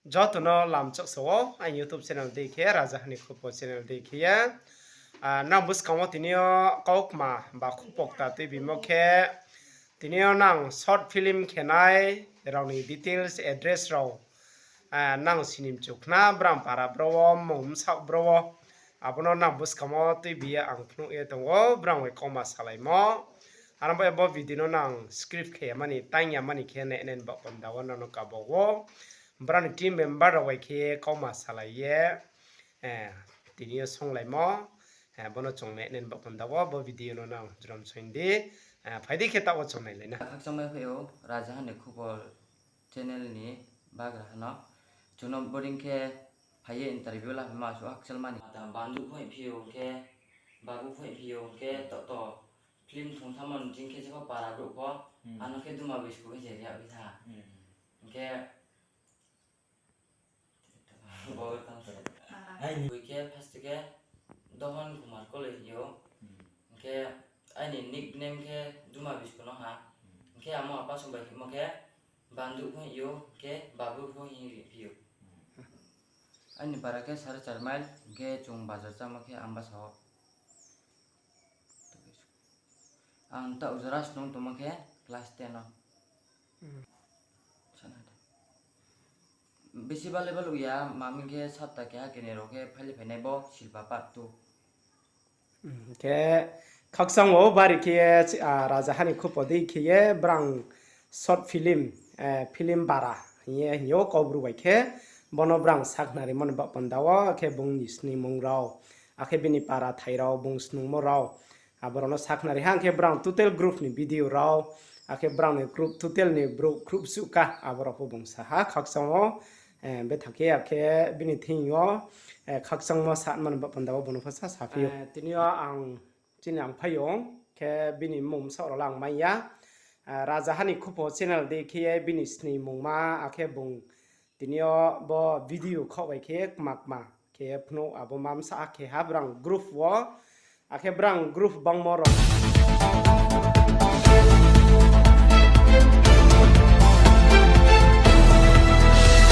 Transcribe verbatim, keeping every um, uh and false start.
Joto no lamchak sa ou, aini YouTube channel dei khe, Raja Hani Khupo channel dei khe ye. Ah, nang buskang wo tini yo kaukma ba khupo kta tuibimo khe, tini yo nang short film khenai rao ni details, address rao, ah, nang sini mchu khna, brang para bro wo, mmung bsaoh bro wo, abo no nang buskang wo tuibi ye ang phnuh ye tong ou, brang bai kauma salaimo. Aro bo, bo video no nang script khe ya mani, tang ya mani khe nai nai ni baoh panda wo nang no kabo ou. Brang ni team member rao bai khe kauma salai ye, eh, tini yo songlaimo, eh, bo no chung nai nai ni baoh panda wo, bo video no nang jrom soing di, eh, phai di khe taoh wo chung nailai na. Khakchangmai phai ou, Raja Hani Khupo channel ni bagraha no. Chung no boring khe phai ye interview la phaima asuh hakchal mani. Bandu phoih phi ou khe, babu phoih phi ou khe, toh toh film thung thanngmo ni ching khe jepho para brouh pho, ano khe duma bisku khe se ria bi tha. Hing khe, bo tang se. Boi khe first khe Dohon Kumar Kole hing ou. Hing khe aini nickname khe Duma Bisku no ha. Hing khe amo apa song bai hingmo khe Bandu pho hing ou, hing khe Babu pho hing ri phi ou. Aini para khe sare char mile, hing khe chung bazar chámo khe Ambasa wo. Ang taoh jora snung tongmo khe class ten o. Bisi bale bale ya, ma hing khe sapta keha keni rao khe phaile phainai bo Silpa part two. Khe khakchang wo bari khe ye, ah, Raja Hani Khupo dei khe ye brang short film, eh, film bara hing ye hing ou Kaubru bai khe, bono brang sakhnarimo ni baoh panda wo, akhe bung ni sningmung rao, akhe bini para thai rao, bung snungmo rao, abo rao no sakhnari ha, hing khe brang total group ni video rao, akhe brang ni group total ni brouh group suh ka, abo rao pho bung sa ha khakchang wo, eh, betha khe, akhe bini thing yo, eh, khakchangmo sa mani baoh panda wo bung no pho sa saphi ou. Eh, tini yo ang chini ang phai ou, khe bini mmung bsaoh rao le ang mai ya. Ah, Raja Hani Khupo channel dei khe ye bini sningmungma, akhe bung tini yo bo video khaoh bai khe kma kma khe phnuh abo ma bsa khe ha brang group wo, akhe brang group bangmo rao.